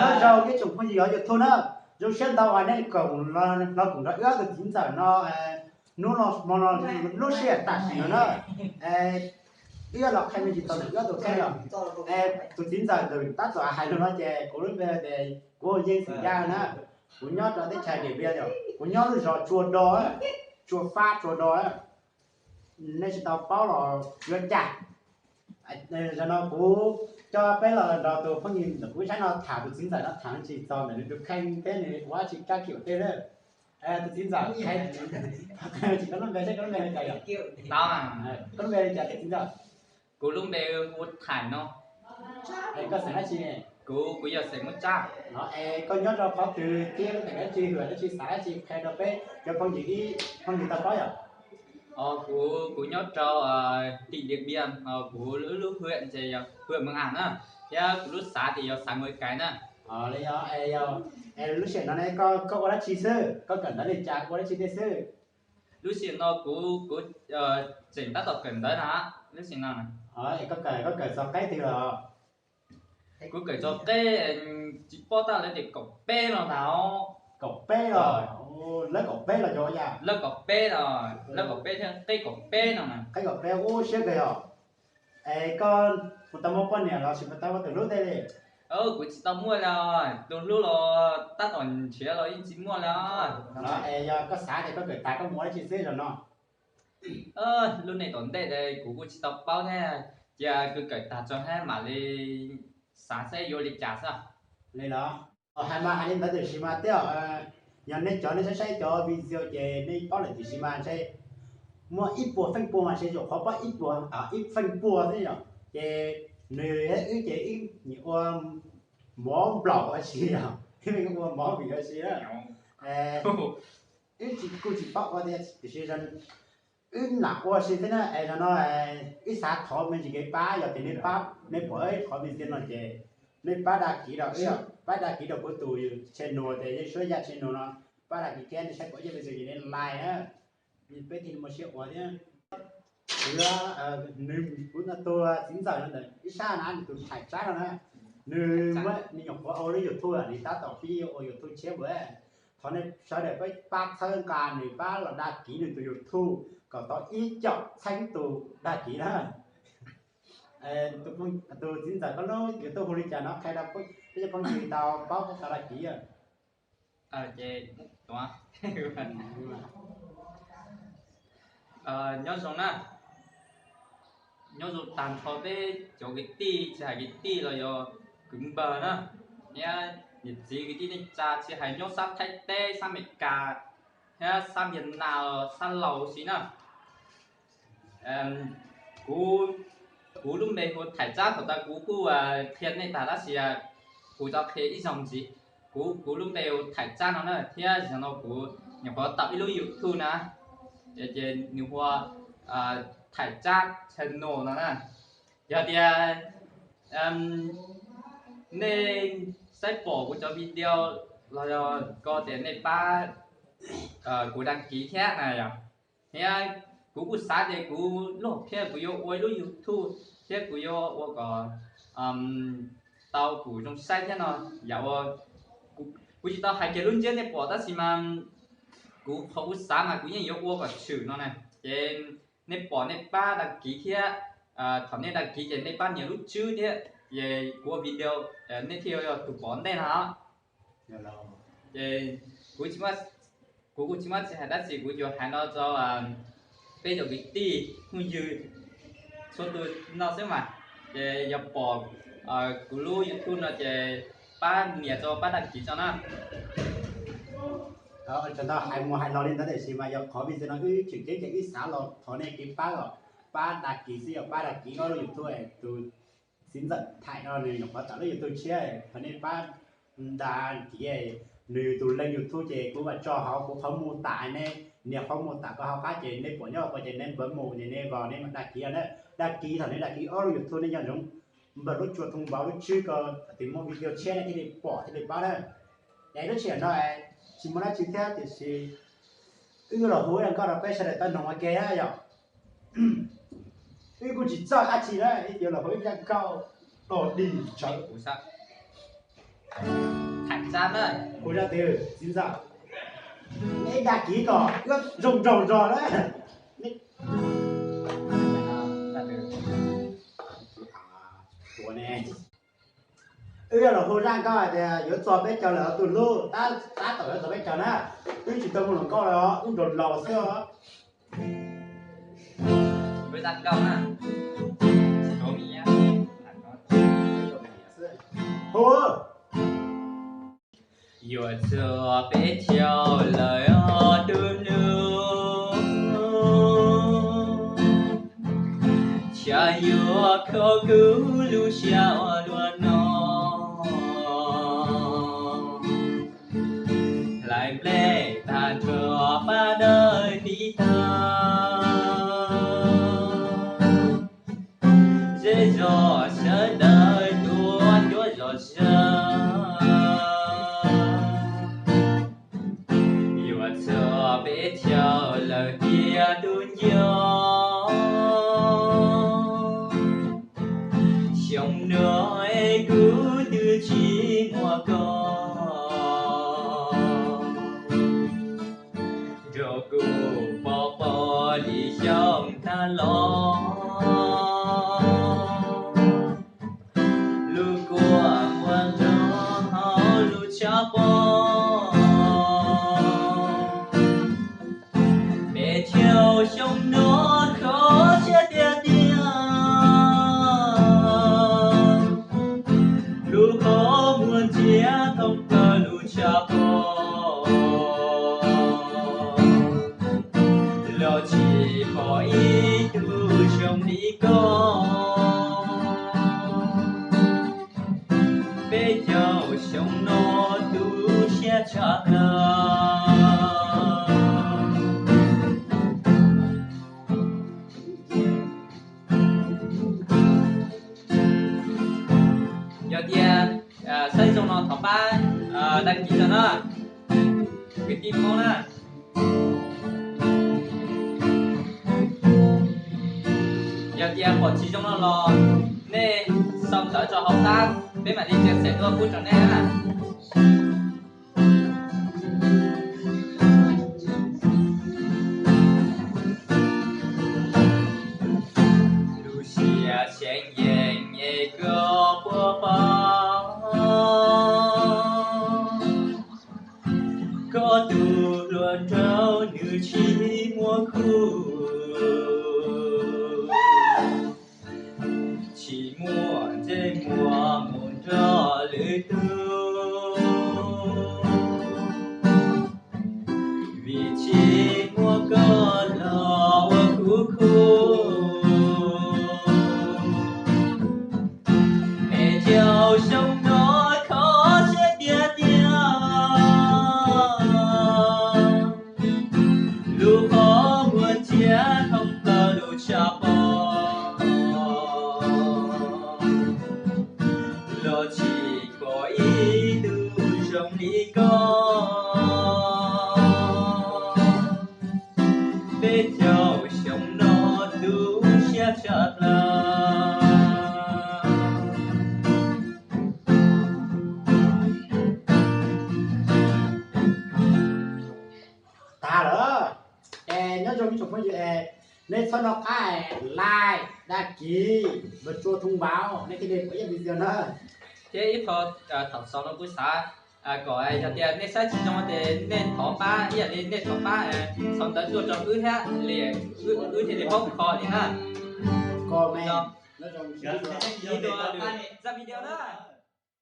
Nyob zoo ib tsoom phooj ywg hauv YouTube na, zoo siab ntau uas nej koom los koom nrog wb tus txiv ntxawm no hnub no hmo no, lub sij hawm tam sim no na. Wb los qhia me ntsis txog ntawm wb tus kheej os. Tus txiv ntxawm ntawm tab tom hais lus no ces kuv lub npe ces kuv hu Yeej Xwm Yaj na. Kuv nyob rau teb chaws Diam Npias yom, kuv nyob lub zos Tsua Do, Tsua Fab Tsua Do. Nej tsis tau paub los yuav cas. Zaum no kuv coj peb los nrog tus phooj ywg ntawm kuv ib sab no tham, tus txiv ntxawm no tham me ntsis txog ntawm nws tus kheej thiab nws ua dab tsi kab kium tej na. Tus txiv ntxawm, tsis koj lub npe, koj lub npe li cas yom? Koj lub npe li cas tus txiv ntxawm? Kuv lub npe hu Thaim no. Es koj xeem dab tsi? Kuv, kuv yog xeem Muab Tsab. Es koj nyob rau qhov twg thiab koj teem dab tsi, hwm dab tsi, xav dab tsi qhia rau peb cov phooj ywg, phooj ywg tau paub yom? Kuv, kuv nyob rau tim Diam Npias, kuv lub hwm ces yog hwm Meej Am na, thiab kuv lub xav ces yog xav Muas Kais na. Li yog, lub sij hawm no ne koj ua dab tsi xwb, koj kawm ntawv li cas, ua dab tsi tej xwb? Lub sij hawm no kuv, kuv tseem tab tom kawm ntawv na, lub sij hawm no. Koj kawm, koj kawm txog qeb twg los? Kuv kawm txog qeb, tsis paub tab lawv tias kaum peb no ntag. Kaum peb los? Lawv kaum peb los cov yam? Lawv kaum peb los, lawv kaum peb thiab qeb kaum peb no. Qeb kaum peb, ub siab kawg yog. Es koj puas tau muaj poj niam los sis puas tau muaj tus hlub tej li? Kuv tsis tau muaj li, tus hlub los tab tom nrhiav los yeej tsis muaj li. Es yog koj xav tias koj kawm tas koj mus ua dab tsi xwb zaum no? Lub neej tom ntej ces kuv kuj tsis tau paub thiab, cia kuv kawm tag tso thiab mam li xav saib yuav li cas xwb. Li los? Hais mas hais li ntawd tiam sis mas twb yog, yog nej cov nej saib saib cov video ces nej paub lawm tiam sis mas ntshe muaj ib puas feem pua mas ntshe zaum qhov pab ib puas, ib feem pua xwb yom. Ces nws wb ces wb nyiam ua mov nplaum ua si yom, wb ua mov vim ua si na. Wb kuj tsis paub ua tias tiam sis wb lam ua si xwb na. Es zaum no wb xav thov me ntsis kev pab, yog tias nej pab, nej pom qhov video no ces nej pab dag kiv rau wb, pab dag kiv rau kuv tus channel ces Yeej Suab Yaj channel no, pab dag kiv thiab nej saib kuv ib video ces nej like na, peb thiaj li muaj siab ua thiab. Kuv, nws, kuv tus txiv ntxawm no ntawm ib sab na, nws tus Thaim Tsab no na, nws muab, nws nyuam qhuav ua lub YouTube, nws tab tom pib ua YouTube tshiab npaum. Thov nej sawv daws pab, pab txhawb nqa nws, pab los dag kiv nws tus YouTube kom tau ib caum txheeb tus dag kiv na. Tus txiv ntxawm koj lub YouTube hu li cas no qhia rau peb cov phooj ywg tau paub tau dag kiv. Nyob zoo na, nyob zoo tag nrho peb cov kwv tij, tsis hais kwv tij los yog kwv npawg na, thiab niam txiv kwv tij neej tsa tsis hais nyob sab Thaib teb, sab Amelikas, thiab sab Vietnam, sab Laus si na. Kuv, kuv lub npe hu Thaim Tsab, thaum tas kuv kuj qhia nej tag tab sis kuv tau qhia ib zaug ntxiv. Kuv, kuv lub npe hu Thaim Tsab no na, thiab zaum no kuv nyuam qhuav tawm ib lub YouTube na, ces nws hu ua Thaim Tsab channel no na. Yog tias nej saib pom kuv cov video los yog ko ces nej pab kuv dag kiv thiab na yom. Thiab kuv kuj xav tias kuv lub hom phiaj kuv yuav ua ib lub YouTube thiab kuv yuav ua kom tau kuv zoo saib thiab no. Yam ua, kuv tsis tau hais kiag lub ntsiab nej pom tab sis mas kuv qhov kuv xav mas kuv yeej yuav ua kom tshwm no na. Ces nej pom nej pab dag kiv thiab, thaum nej dag kiv ces nej pab nias lub tswb thiab, ces kuv ua video nej thiaj yog tus pom ntej no. Ces kuv, kuv kuj tsis muaj txhais hais dab tsi, kuv tsuas hais no rau peb cov kwv tij phooj ywg txhua tus no xwb mas. Ces yog pom kuv lub YouTube no ces pab nias rau pab dag kiv tso na. Tseem tau hais mus hais los li ntawd tiam sis mas yog qhov video no wb tseem ceeb ces wb xav los thov nej kev pab los pab dag kiv xwb, yog pab dag kiv ob lub YouTube, tus txiv ntxawm Thaim no nws nyuam qhuav tawm lub YouTube tshiab, thov nej pab dag kiv. Nws tus leej YouTube ces kuv mam tso hauv kuv qhov mô tả, nej nias qhov mô tả ko hauv qab ces nej pom nyob ko ces nej npawv mus ces nej vos nej mam dag kiv na. Dag kiv, thaum nej dag kiv ob lub YouTube nej nco ntsoov npawg lub tsua thoo npauv lub tswb ko, thaum twg muaj video tshiab nej thiaj li pom thiaj li pab na. Ces lub sij hawm no tsis muaj dab tsi thiab tiam sis wb los hu ib zaj nkauj rau peb sawv daws tau noog ua ke na yom. Wb kuj tsis txawj dab tsi na, wb yuav los hu ib zaj nkauj dog dig tsawv. Hu zaj twg txiv ntxawm? Neb dag kiv kom wb zoo nraug zog na. Wb yog los hu zaj nkauj hais tias yuav txog peb caug lawm tus hlub, tab tom yuav txog peb caug na. Wb tsis tau mus hluas nkauj los wb nraug laus xwb os. Hu. Yuav txog peb caug lawm os tus hlub, cas yuav kho kuv lub siab ua luaj no. Hlais nplej tag nrho pab dawb tiv tag, zej zog sawv daws tuaj cuab zog sawv. Yuav txog peb caug lawm tiag tus nco, xyoo no es kuv twb tsis muaj koj, nrog kuv pov pob li xyoo tag los. Lub kua muag nrog hauv lub tshav pob, peb caug xyoo no kho siab tiag tiag. Lub kua muag ntsia thoob plaws lub tshav pob, los tsis pom ib tug zoo li koj. Peb caug xyoo no tu siab tshaj plaws. Yog tias saib zoo no thov pab đăng ký no na, kwv tij Hmoob na. Yog tias pom tsis zoo no los nej sau ntawv rau hauv qab, peb mam li chia sẻ dua pub rau nej na. Lub siab seev yees es koj puas paub, koj tus hluas nraug nws tsis muaj khub, tsis muaj ntsej muag mus nrog lwm tus, vim tsis muaj koj los ua kuv khub. Peb caug xyoo no kho siab tiag tiag. Lub kua muag ntsia thoob plaws lub tshav pob, los tsis pom ib tug zoo li koj. Peb caug xyoo no tu siab tshaj plaws. Tas lawm. Es nyob zoo ib tsoom phooj ywg es, nej txhob nco qab like, đăng ký, bật chuông thông báo, nej thiaj li pom ib video na. Thiab ib qho thaum xaus no kuv xav kom yog tias nej saib tsis zoo ces nej thov pab ib yam li nej thov pab sau ntawv tuaj rau wb thiab li, wb thiaj li paub kho li na. Comment, ib tug zaj video na.